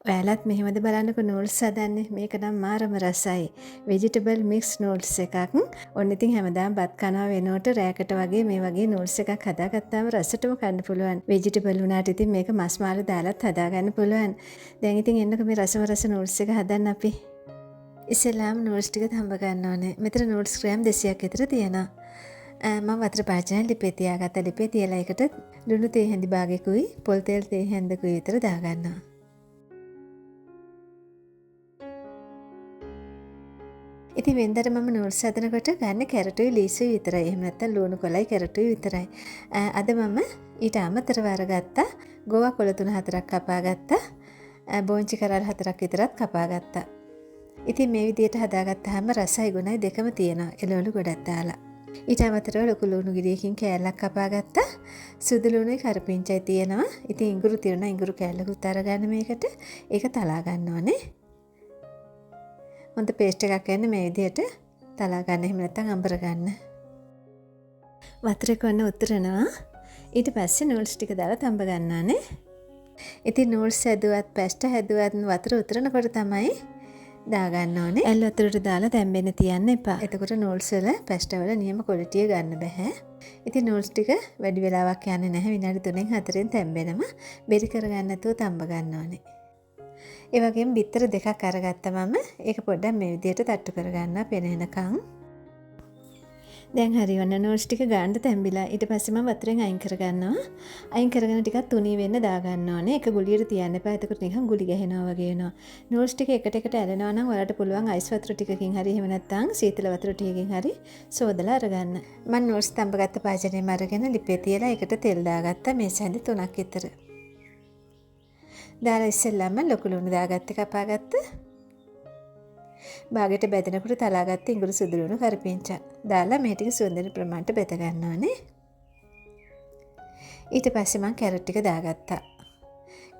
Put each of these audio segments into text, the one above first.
ඔයාලත් මෙහෙමද බලන්නකො නූඩ්ල්ස් හදන්නේ. මේක නම් මාරම රසයි. වෙජිටබල් මික්ස් නූඩ්ල්ස් එකක්. ඔන්න ඉතින් හැමදාම බත් කනවා වෙනුවට රෑකට වගේ මේ වගේ නූඩ්ල්ස් එකක් හදාගත්තාම රසටම කන්න පුළුවන්. වෙජිටබල් වුණාට ඉතින් මේක මස් මාළු දාලත් හදාගන්න පුළුවන්. දැන් ඉතින් එන්නකො මේ රසම රස නූඩ්ල්ස් එක හදන්න අපි. ඉස්සෙල්ලාම නූඩ්ල්ස් ටික තඹ ගන්න ඕනේ. මෙතන නූඩ්ල්ස් ග්‍රෑම් 200ක් විතර තියෙනවා. මම වතුර පාචනය ලිපේ තියාගත්තා. ලිපේ තියලා ඒකට ලුණු තේ හැඳි භාගයකුයි පොල් තෙල් තේ හැන්දකුයි විතර දාගන්නවා. ඉතින් වෙනදට මම නූඩ්ල්ස් හදනකොට ගන්න කැරටුයි ලීසුයි විතරයි. එහෙම නැත්නම් ලුණු කොළයි කැරටුයි විතරයි. අද මම ඊට අමතරව අරගත්තා ගෝවා කොළ 3-4ක් කපා ගත්තා. බෝංචි කරල් 4ක් විතරත් කපා ගත්තා. ඉතින් මේ විදියට හදාගත්තාම රසයි ගුණයි දෙකම තියෙනවා. එළවලු ගොඩක් දාලා. ඊට අමතරව ලොකු ලුණු ගෙඩියකින් කෑල්ලක් කපා ගත්තා. සුදු ලුණුයි කරපිංචයි තියෙනවා. ඉතින් ඉඟුරු තියෙනවා. ඉඟුරු කෑල්ලකුත් අරගන්න මේකට. ඒක තලා ගන්න ඕනේ. හොඳ පේස්ට් එකක් එන්න මේ විදියට තලා ගන්න. එහෙම නැත්නම් අඹර ගන්න. වතුර කොන්න උතුරනවා. ඊට පස්සේ නූඩ්ල්ස් ටික දාලා තඹ ගන්න ඕනේ. ඉතින් නූඩ්ල්ස් හැදුවත් පැස්ටා හැදුවත් වතුර උතුරනකොට තමයි දාගන්න ඕනේ. ඇල් වතුරට දාලා තැම්බෙන්න තියන්න එපා. එතකොට නූඩ්ල්ස් වල පැස්ටා වල නියම ක්වොලිටිය ගන්න බැහැ. ඉතින් නූඩ්ල්ස් ටික වැඩි වෙලාවක් යන්නේ නැහැ. විනාඩි 3න් 4න් තැම්බෙනවා. බෙරි කරගන්න නැතුව තඹ ගන්න ඕනේ. ඒ වගේම බිත්තර දෙකක් අරගත්තා මම. ඒක පොඩ්ඩක් මේ විදියට තට්ටු කරගන්නවා පෙනෙනකන්. දැන් හරි ඔන්න නූඩ්ල්ස් ටික ගානට තැම්බිලා. ඊට පස්සේ මම වතුරෙන් අයින් කරගන්නවා. අයින් කරගෙන ටිකක් තුනී වෙන්න දාගන්න ඕනේ. ඒක ගුලියට තියන්න එපා. එතකොට නිකන් ගුලි ගැහෙනවා වගේ වෙනවා. නූඩ්ල්ස් ටික එකට එකට ඇලෙනවා නම් ඔයාලට පුළුවන් අයිස් වතුර ටිකකින් හරි එහෙම නැත්නම් සීතල වතුර ටිකකින් හරි සෝදලා අරගන්න. මම නූඩ්ල්ස් තඹගත්ත පාචනයම අරගෙන ලිපේ තියලා ඒකට තෙල් දාගත්තා. මේ සැඳි 3ක් විතර. දාලා ඉස්සෙල්ලාම ලොකු ලුණු දාගත්තේ කපාගත්ත. බාගෙට බැදෙනකොට තලාගත්ත ඉඟුරු සුදු ලුණු කරපිංචා දාලා මේ ටික සුවඳ වෙන ප්‍රමාණයට බැද ගන්න ඕනේ. ඊට පස්සේ මං කැරට් ටික දාගත්තා.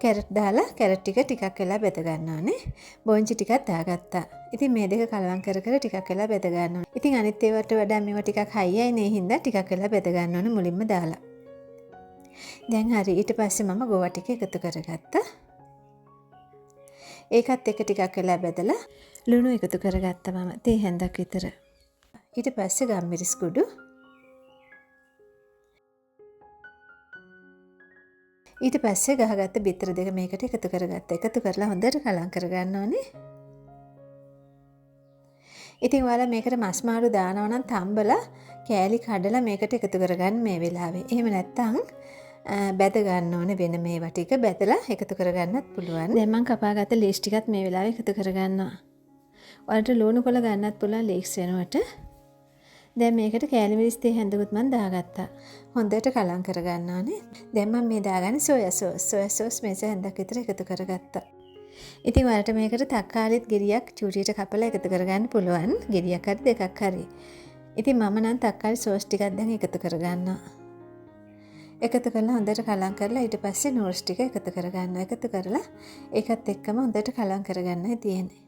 කැරට් දාලා කැරට් ටික ටිකක් වෙලා බැද ගන්න ඕනේ. බෝංචි ටිකක් දාගත්තා. ඉතින් මේ දෙක කලවම් කර කර ටිකක් වෙලා බැද ගන්න ඕනේ. ඉතින් අනිත් ඒවාට වඩා මේවා ටිකක් හයියයි නේ හින්දා ටිකක් වෙලා බැද ගන්න ඕනේ මුලින්ම දාලා. දැන් හරි. ඊට පස්සේ මම ගෝවා ටික එකතු කරගත්තා. ඒකත් එක්ක ටිකක් වෙලා බැදලා ලුණු එකතු කරගත්තා මම තේ හැන්දක් විතර. ඊට පස්සේ ගම්මිරිස් කුඩු. ඊට පස්සේ ගහගත්ත බිත්තර දෙක මේකට එකතු කරගත්තා. එකතු කරලා හොඳට කලම් කරගන්න ඕනේ. ඉතින් ඔයාලා මේකට මස් මාළු දානවා නම් තම්බලා කෑලි කඩලා මේකට එකතු කරගන්න මේ වෙලාවේ. එහෙම නැත්නම් බැද ගන්න ඕනේ වෙන මේවා ටික බැදලා එකතු කරගන්නත් පුළුවන්. දැන් මං කපාගත්ත ලීස් ටිකත් මේ වෙලාවේ එකතු කරගන්නවා. ඔයාලට ලුණු කොළ ගන්නත් පුළුවන් ලීස් වෙනුවට. දැන් මේකට කෑලි මිරිස් තේ හැන්දකුත් මං දාගත්තා. හොඳට කලම් කරගන්න ඕනේ. දැන් මං මේ දාගන්නේ සෝයා සෝස්. සෝයා සෝස් මේස හැන්දක් විතර එකතු කරගත්තා. ඉතින් ඔයාලට මේකට තක්කාලිත් ගෙඩියක් චූටියට කපලා එකතු කරගන්න පුළුවන්. ගෙඩියක් හරි දෙකක් හරි. ඉතින් මම නම් තක්කාලි සෝස් ටිකක් දැන් එකතු කරගන්නවා. එකතු කරලා හොඳට කලම් කරලා ඊට පස්සේ නූඩ්ල්ස් ටික එකතු කරගන්නවා. එකතු කරලා ඒකත් එක්කම හොඳට කලම් කරගන්නයි තියෙන්නේ.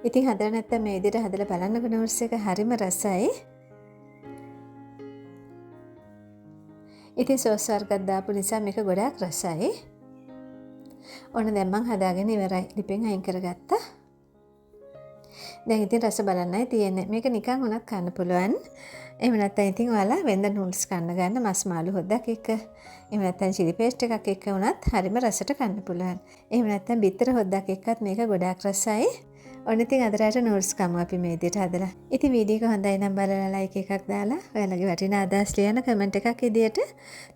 ඉතින් හදලා නැත්තම් මේ විදිහට හදලා බලන්නකෝ නූඩ්ල්ස් එක හරිම රසයි. ඉතින් සෝස් වර්ගයක් දාපු නිසා මේක ගොඩාක් රසයි. ඔන්න දැන් මං හදාගෙන ඉවරයි. ලිපෙන් අයින් කරගත්තා. දැන් ඉතින් රස බලන්නයි තියෙන්නේ. මේක නිකන් වුණත් කන්න පුළුවන්. එහෙම නැත්නම් ඉතින් ඔයාලා වෙනද නූඩ්ල්ස් කන්න ගන්න මස් මාළු හොද්දක් එක්ක, එහෙම නැත්නම් චිලි පේස්ට් එකක් එක්ක වුණත් හරිම රසට කන්න පුළුවන්. එහෙම නැත්නම් බිත්තර හොද්දක් එක්කත් මේක ගොඩාක් රසයි. ඔන්න ඉතින් අද රාට නූඩ්ල්ස් කමු අපි මේ විදිහට හදලා. ඉතින් වීඩියෝ එක හොඳයි නම් බලලා ලයික් එකක් දාලා ඔයාලගේ වටිනා අදහස් ලියන්න කමෙන්ට් එකක් විදියට.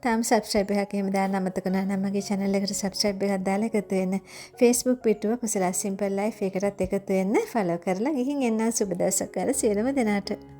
තාම සබ්ස්ක්‍රයිබ් එකක් එහෙම දාන්න අමතක වුණා නම් මගේ channel එකට සබ්ස්ක්‍රයිබ් එකක් දාලා එකතු වෙන්න. Facebook පිටුව කුසලා සිම්පල් ලයිෆ් එකටත් එකතු වෙන්න ෆලෝ කරලා ගිහින් එන්න. සුබ දවසක් ඔයාලා සියලුම දෙනාට.